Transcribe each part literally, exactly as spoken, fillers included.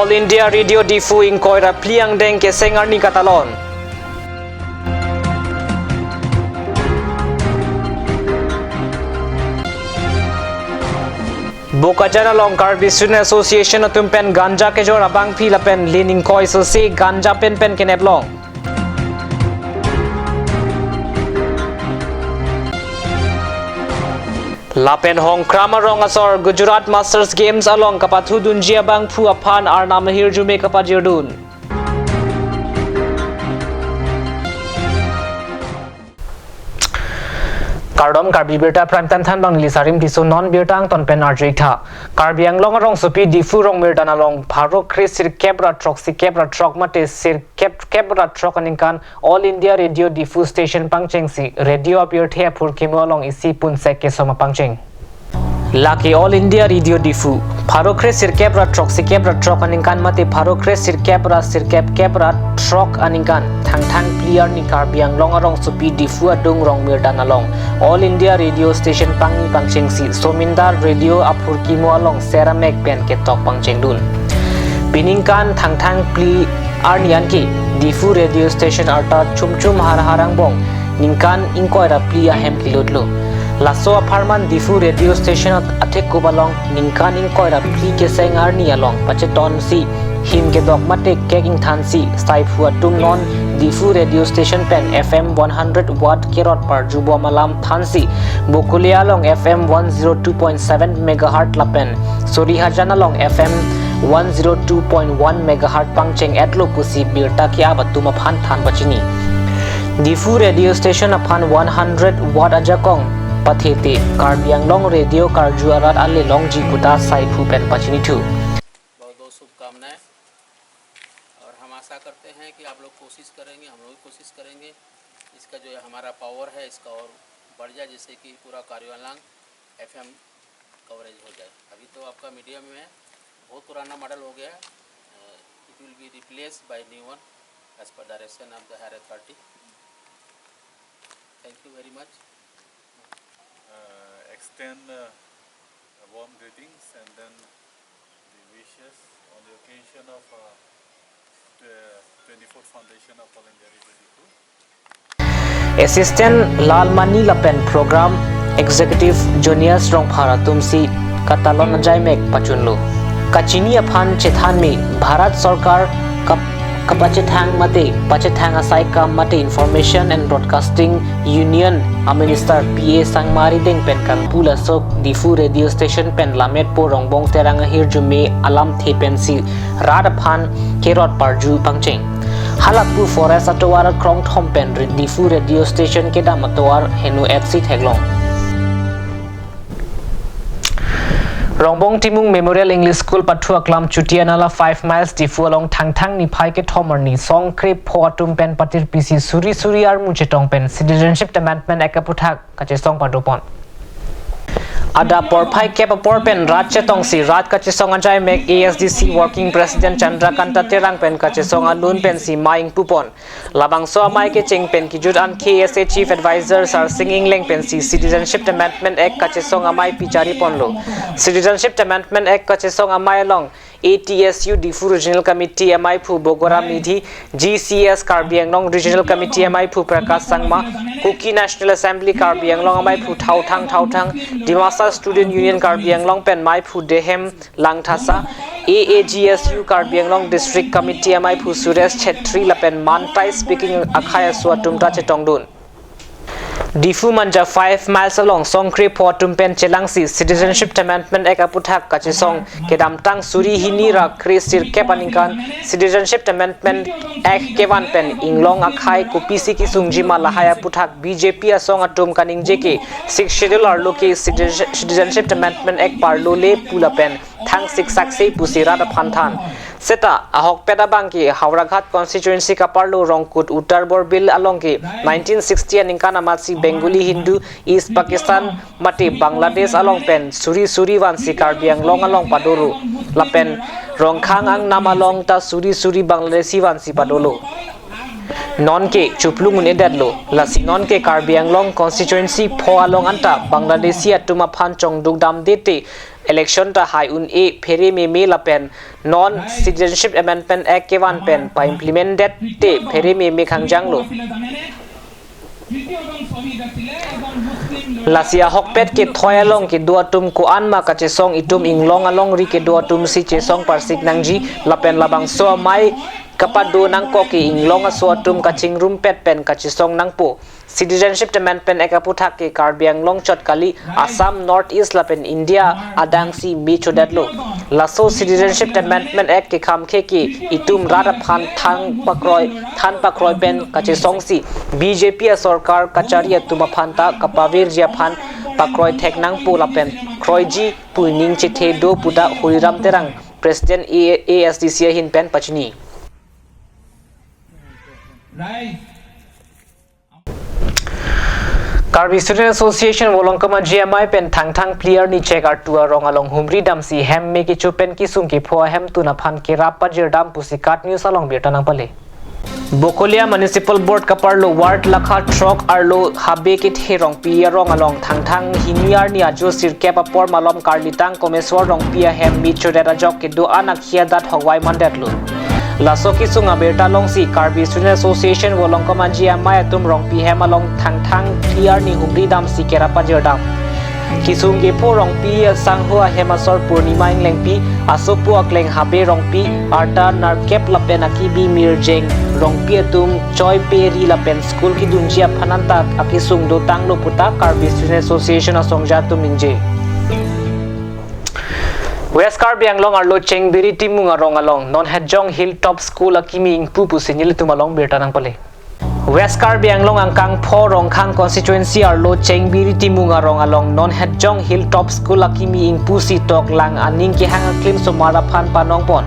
All India Radio Diphu ingkoi ra phli angdeng keseng arni katalon. Bokajan along Karbi Student Association atum pen ganja kejor abangpi lapen lin ingkoi sose ganja pen pen kenep long. Lapen Hongkram arong asor Gujarat Masters Games along kapathudunji abangphu aphan arnam ahirjume kapajirdun. Kardom, Karbi Birta Prime Time thanbang neli Sarim Tisso, non birta angton pen arju-ik tha. Karbi Anglong arongsopi Diphu Rongmirdan along pharo kre sirkep ra throk sikep ra throk mate sirkep kep ra throk aningkan All India Radio Diphu Station pangchengsi radio apirthe aphurkimo along isi punsek kesom apangcheng. Lake All India Radio Diphu, pharo kre sirkep ra throk sikep ra throk aningkan mate pharo kre sirkep ra sirkep kep ra throk aningkan Thangthang phli arni Karbi Anglong arongsopi Diphu adung Rongmirdan along All India Radio Station pangni pangchengsi Somindar Radio aphurkimo along seramek pen ketok pangchengdun. Piningkan Thangthang phli arni anke Diphu Radio Station arta chumchum har har angbong ningkan ingkoi ra phli ahem kelutlo. Laso apharman Diphu Radio Station at-, athekup along ningkan ingkoi ra phli keseng arni along pachetonsi him kedok mate kek ingthansi saiphu atum non Diphu Radio Station pen F M one hundred watt kerot parjubom alam thansi Bokolia along F M one zero two point seven megahertz lapen Sorihajan along F M one zero two point one megahertz pangcheng-etlo pusi birta ke-ap atum aphan than pachini. Diphu Radio Station aphan one hundred watt ajakong pathete Karbi Anglong Radio karju arat ale longji puta saiphu pen pachinithu. बहुत बहुत शुभकामनाएं और हम आशा करते हैं कि आप लोग कोशिश करेंगे, हम लोग भी कोशिश करेंगे, इसका जो है हमारा पावर है, इसका और बढ़ जाए, जिससे कि पूरा कार्बी आंगलोंग एफ एम कवरेज हो जाए। अभी तो आपका मीडियम में है, बहुत पुराना मॉडल हो गया है। It will be replaced by new one as per direction of the higher authority. Thank you very much. Uh, extend uh, warm greetings and then the wishes on the occasion of uh, the twenty-fourth foundation of All India Radio Diphu. Assistant Lalmani lapen Program Executive Junius Rongphar atumsi katalon ajaimek pachunlo. Kachini aphan chethanme Bharat Sorkar kap-, kapachethang mate pachethang asai kam mate Information and Broadcasting Union a Minister P A Sangma arideng pen kangpu laso Diphu Radio Station pen lammet po Rongbong Terang ahirjume alamthe pensi rat aphan kerot parju pangcheng. Halapu forest atovar krongthom pen Diphu Radio Station kedam atovar heno-etsi theklong. Rongbong Timung Memorial English School pathu aklam Chutia Nala five miles Diphu along Thangthang niphai kethom arni song krepho atum pen patirpisi suri suri armu chetong pen Citizenship Amendment Act aputhak kachesong padopon. Adap porphai kep apor pen rat chetongsi rat kachesong ajaimek A S D C Working President Chandrakanta Terang pen kachesong alun pensi mei ingpupon. Labangso amei kecheng pen kejut an K S A Chief Advisor Sarsing Engleng pensi Citizenship Amendment Act kachesong amei pichari ponlo. Citizenship Amendment Act kachesong amei along A T S U Diphu Regional Committee ameiphu Bogoram Nidhi, G C S Karbi Anglong Regional Committee ameiphu Prakash Sangma, Kuki National Assembly Karbi Anglong ameiphu Thauthang Thauthang, Dimasa Student Union Karbi Anglong pen meiphu Dehem Langthasa, A A G S U Karbi Anglong District Committee ameiphu Suresh Chhetri lapen Mantai speaking akhai aso atum ta chetongdun. Diphu Manja five miles along song krepho atum pen chelangsi Citizenship Amendment Act aputhak kachesong kedamtang suri hini ra kre sirkep aningkan Citizenship Amendment Act kevan pen inglong akhai kopisi kesungjima lahai aputhak B J P asong atum kaningje ke Sixth Schedule arlo ke Citizen-, Citizenship Amendment Act parlo le pu lapen thangsik saksi pusi rat aphan than. Seta ahokpet abang ke Howraghat constituency kaparlo Rongkut Uttar Borbil along ke nineteen sixty aningkan amatsi Bengali Hindu East Pakistan mate Bangladesh along pen suri suri vansi Karbi Anglong along padolo. Lapen Rongkhang angnam along ta suri suri Bangladeshi vansi padolo. Non ke chuplung un-edetlo. Lasi non ke Karbi Anglong constituency pho along anta Bangladeshi atum aphan chongduk damde te election ta hai un-e, phere meme lapen non Citizenship Amendment Act kevan pen pa-implement det te phere meme khangjanglo. Lasi ahokpet kethoi along kedo atum ko-an ma kachesong, itum inglong alongri kedo atum si chesong parsik nangji lapen labangso amei kapado nangkok ke inglong aso atum kachingrumpet pen kachesong nangpo. Citizenship Amendment Act aputhak ke Karbi Anglong chot kali, Assam, North East lapen India adang si me chodetlo. Laso Citizenship Amendment Act kekhamkhe ke itum rat aphan thang pakroi, than pakroi pen kachesong si B J P asorkar kachari atum aphan ta kapavirji aphan pakroi thek nangpo lapen kroiji pu ining chethe do pu ta Hariram Terang, President A A S D C ahin pen pachini. Karbi Student Association Volongkom Aji Amei pen Thangthang phli arni Chek Artu arong along humri damsi hem me kecho pen kisung kepho ahemtun aphan kerap pajirdam pusi KAT News along birta nangpale. Bokolia Municipal Board kaparlo ward lakha throk arlo Habe Kethe Rongpi arong along Thangthang hini arni ajo sirkep apor malom karlitang Komeswar Rongpi ahem me chodet ajok kedo-an akhei adat hokvai mandetlo. Laso kisung abirta alongsi Karbi Student Association Volongkom Aji Amei atum Rongpi hem along Thangthang phli arni humri damsi kerap pajirdam. Kisung kepho Rongpi asangho ahem asor Purnima Englengpi, asopo akleng Habe Rongpi, arta nerkep lapen akibi Mirjeng Rongpi atum choi pe ri lapen school kedunji aphan anta akisung dotanglo pu ta Karbi Student Association asongja atum ningje. West Karbi Anglong arlo Chengbiri Timung arong along non hetjong Hilltop School akimi ingpu pusi nelitum along birta nangpale. West Karbi Anglong angkang pho Rongkhang constituency arlo Chengbiri Timung arong along non hetjong Hilltop School akimi ingpu si toklang aning kehang aklim somar aphan panongpon.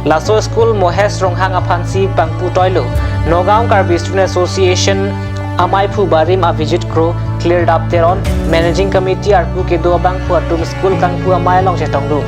Laso school Mohesh Ronghang aphansi pangputoilo. Nagaon Karbi Student Association amaiphu barim Abhijit Kro, Klirdap Teron, Managing Committee arpu kedo abangphu atum school kangpu amei along chetongdun.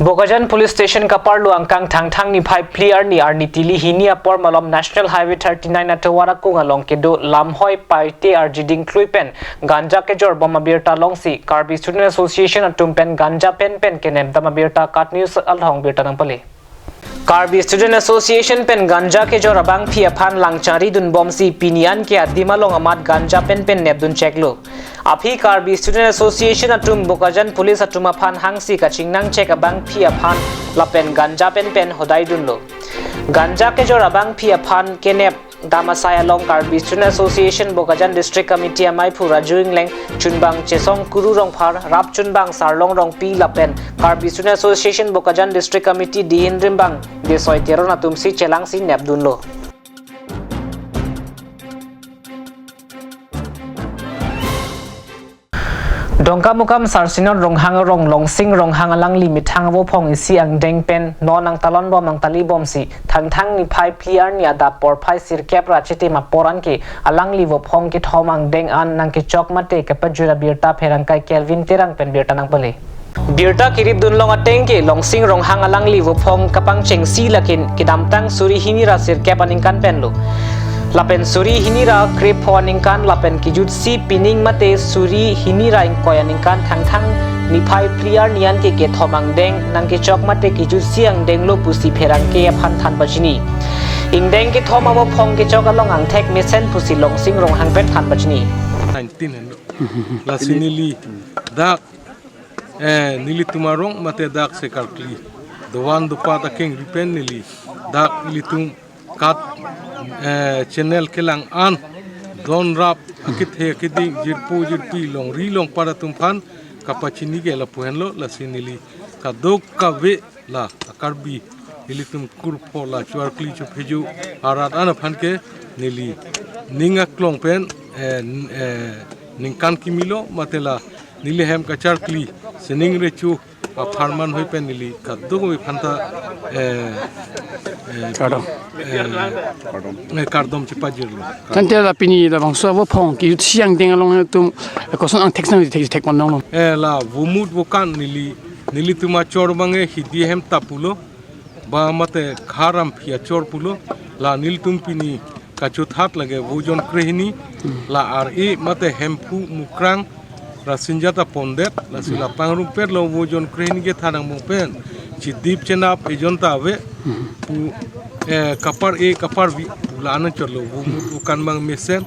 Bokajan Police Station kaparlo angkang Thangthang niphai phli arni arni tili hini apor malom National Highway thirty-nine atovar akung along kedo lamhoi paite arjiding klui pen ganja kejorbom abirta alongsi Karbi Student Association atum pen ganja pen pen kenepdam abirta KAT News along birta nangpale. Karbi Student Association pen ganja kejor abangphi aphan langchari dunbomsi pini an ke adim along amat ganja pen pen nepdun cheklo. Aphi Karbi Student Association atum Bokajan Police atum aphan hangsi kachingnang chek abangphi aphan lapen ganja pen pen hodai dunlo. Ganja kejor abangphi aphan kenep dam asai along Karbi Student Association Bokajan District Committee amaiphu Raju Engleng, chunbang Chesong Kuru Rongphar, rap chunbang Sarlong Rongpi lapen Karbi Student Association Bokajan District Committee dihin rimbang Desoi Teron atumsi chelangsi nepdunlo. Dongkamukam Sarsinot Ronghang arong Longsing Ronghang alangli methang avophong isi angdeng pen non angtalonbom angtalibomsi Thangthang niphai phli arni adap porphai sirkep ra chitim apor anke alangli vophong kethom angdeng an nangkechok mate kepajut abirta pherangke Kelvin Terang pen birta nangpale. Birta kirip dunlong ateng ke Longsing Ronghang alangli vophong kapangchengsi lakin kedamtang suri hini ra sirkep aningkan penlo. Lapen suri hini ra krepho aningkan lapen kejutsi pining mate suri hini ra ingkoi aningkan Thangthang niphai phli arni anke kethom angdeng nangkechok mate kejutsi angdenglo pusi pherangke aphan than pachini. Ingdeng kethom avophong kechok along angthek mesen pusi Longsing Ronghang pen than pachini. Nineteen henlo. Lasi neli dak, eh, nelitum arong mate dak sekarkli dovan dopat akengri pen neli dak ilitum KAT, eh, channel kelang an don rap akethe akeding jirpo jirpi longri longpat atum aphan kapachini ke lapu henlo. Lasi neli kadokave la a-Karbi ilitum kurpho la chuarkli chupheju arat an aphan ke neli ning aklong pen, eh, n-, eh, ningkan kimilo mate la neli hem kacharkli sining recho apharman hoi pen neli kadokave aphanta, eh, eh, kardom, eh, eh, kardom chepajirlo. Tangte la pini labangso avophong kejutsi angdeng along atum koson angthek nang thek thek man nanglo. Eh, la vomut vokan neli, nelitum achor abang ke hidi hem ta pulo. Ba mate Khar Ramphi achor pulo, la nelitum pini kachothat lake vojon krehini, la ar-e mate Hemphu Mukrang, Rasinjat apondet, lasi la pangrumpet lo vojon krehini kethat angbong pen chidip chenap ejon ta ave, pu, eh, kapar-e kaparvi pu la anchot lo, vo mut vokan abang mesen,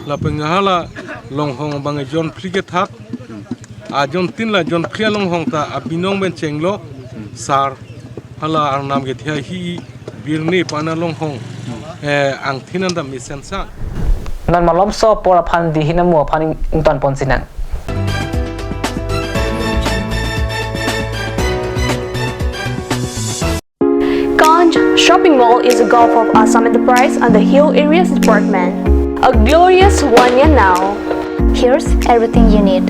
lapen hala longhong abang ejon phli kethat, ajon tin la jon phli alonghong ta abinong pen chenglok, sar, hala arnam kethe hi birni pana longhong, eh, angthin anta mesen sa. Non malomso apor aphan Dihin amo aphan ingtonpon sinang. Kanch Shopping Mall is a gulf of Assam Enterprise and the Hill Areas Department. A glorious one year now. Here's everything you need: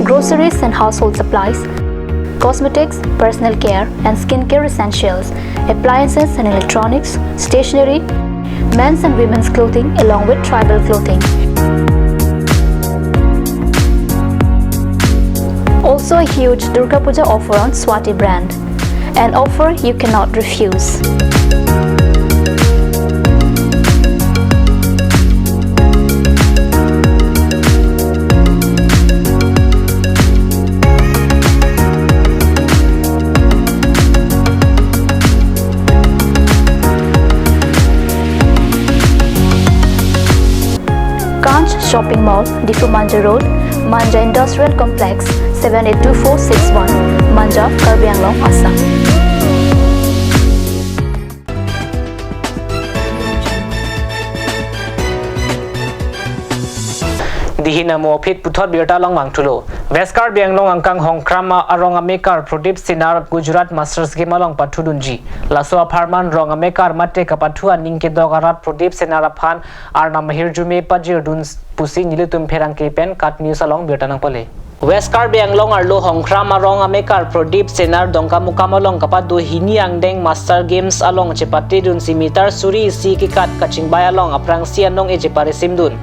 groceries and household supplies, cosmetics, personal care and skincare essentials, appliances and electronics, stationery, men's and women's clothing along with tribal clothing. Also a huge Durga Puja offer on Swati brand. An offer you cannot refuse. Kanch Shopping Mall, Diphu Manja Road, Manja Industrial Complex, seven eight two four six one, Manja, Karbi Anglong, Assam. Dihin amo aphi puthot birta along vangthulo. West Karbi Anglong angkang Hongkram arong amekar Pradip Senar Gujarat Masters Game along pathudunji. Laso apharman rong amekar mate kapathu aning kedok arat Pradip Senar aphan arnam ahirjume pajirdun pusi nelitum pherangke pen KAT News along birta nangpale. West Karbi Anglong arlo Hongkram arong amekar Pradip Senar Dongkamukam along kapado hini angdeng Master Games along chepatedunsi meter suri isi kekat kachingbai along aphrangsi anong-e cheparisimdun.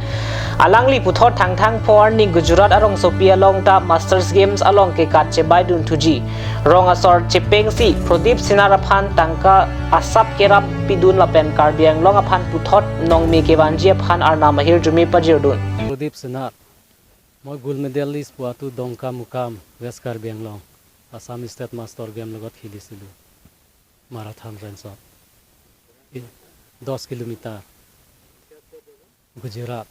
Alangli puthot Thangthang pho arni Gujarat arongsopi along ta Masters Games along kekat chebaidun thuji. Rong asor chepengsi Pradip Senar aphan tangka asap kerap pidun lapen Karbi Anglong aphan puthot nongme kevanji aphan arnam ahirjume pajirdun. Pradip Senar, মই gold medalist পোৱাটো ডংকামুকাম, ৱেষ্ট কাৰ্বি আংলং, Assam state master game লগত খেলিছিলোঁ মাৰাথন ৰেঞ্চত। ই দহ কিলোমিটাৰ, গুজৰাট।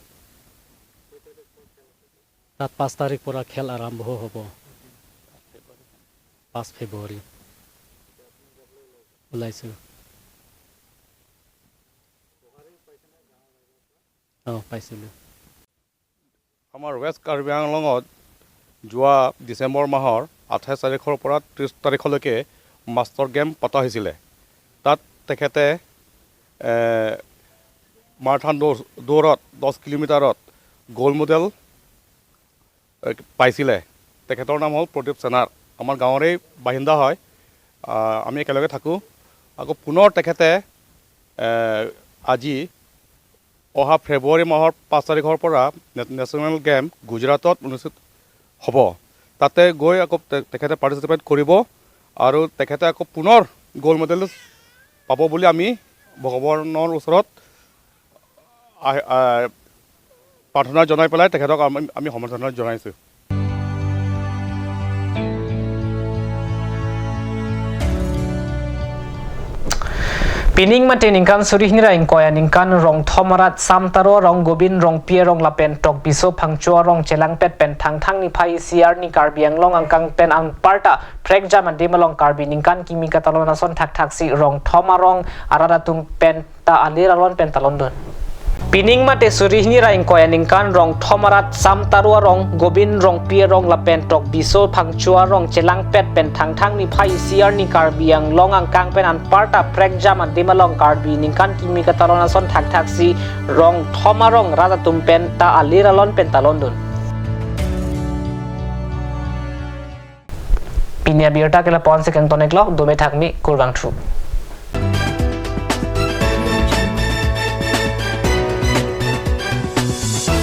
তাত পাঁচ তাৰিখ পৰা খেল আৰম্ভ হ'ব। পাঁচ ফেব্ৰুৱাৰী ওলাইছোঁ। অ, পাইছিলোঁ। আমাৰ ৱেষ্ট কাৰ্বি আংলঙত যোৱা ডিচেম্বৰ মাহৰ আঠাইছ তাৰিখৰ পৰা ত্ৰিছ তাৰিখলৈকে মাষ্টৰ গেম পতা হৈছিলে। তাত তেখেতে, এ, মাৰাথন দৌৰ, দৌৰত দহ কিলোমিটাৰত গ'ল্ড মেডেল, এ, পাইছিলে। তেখেতৰ নাম হ'ল প্ৰদীপ সেনাৰ। আমাৰ গাঁৱৰেই বাসিন্দা হয়। আ, আমি একেলগে থাকোঁ। আকৌ পুনৰ তেখেতে, এ, আজি অহা ফেব্ৰুৱাৰী মাহৰ পাঁচ তাৰিখৰ পৰা নে-, নেশ্যনেল গেম গুজৰাটত অনুষ্ঠিত হ'ব। তাতে গৈ আকৌ তে-, তেখেতে পাৰ্টিচিপেট কৰিব আৰু তেখেতে আকৌ পুনৰ গ'ল্ড মেডেল পাব বুলি আমি ভগৱানৰ ওচৰত আহ, আহ, প্ৰাৰ্থনা জনাই পেলাই তেখেতক আমি, আমি সম্বৰ্ধনা জনাইছোঁ। Pining mate ningkan suri hini ra ingkoi aningkan Rongthom arat Samtaro arong, Gobin Rongpi arong lapen Tokbiso Phangcho arong chelangpet pen Thangthang niphai isi arni Karbi Anglong angkang pen anparta prekjam adim along Karbi ningkan kimi katalon ason thakthaksi Rongthom arong arat atum pen ta alir alon pen talondun. Pining mate suri hini ra ingkoi aningkan Rongthom arat Samtaro arong, Gobin Rongpi arong lapen Tokbiso Phangcho arong chelangpet pen Thangthang niphai isi arni Karbi Anglong angkang pen anparta prekjam adim along Karbi ningkan kimi katalon ason thakthaksi Rongthom arong rat atum pen ta alir alon pen talondun. Pini abirta ke lapu-an si kangton-iklo, dome thakmi, kurvangthu.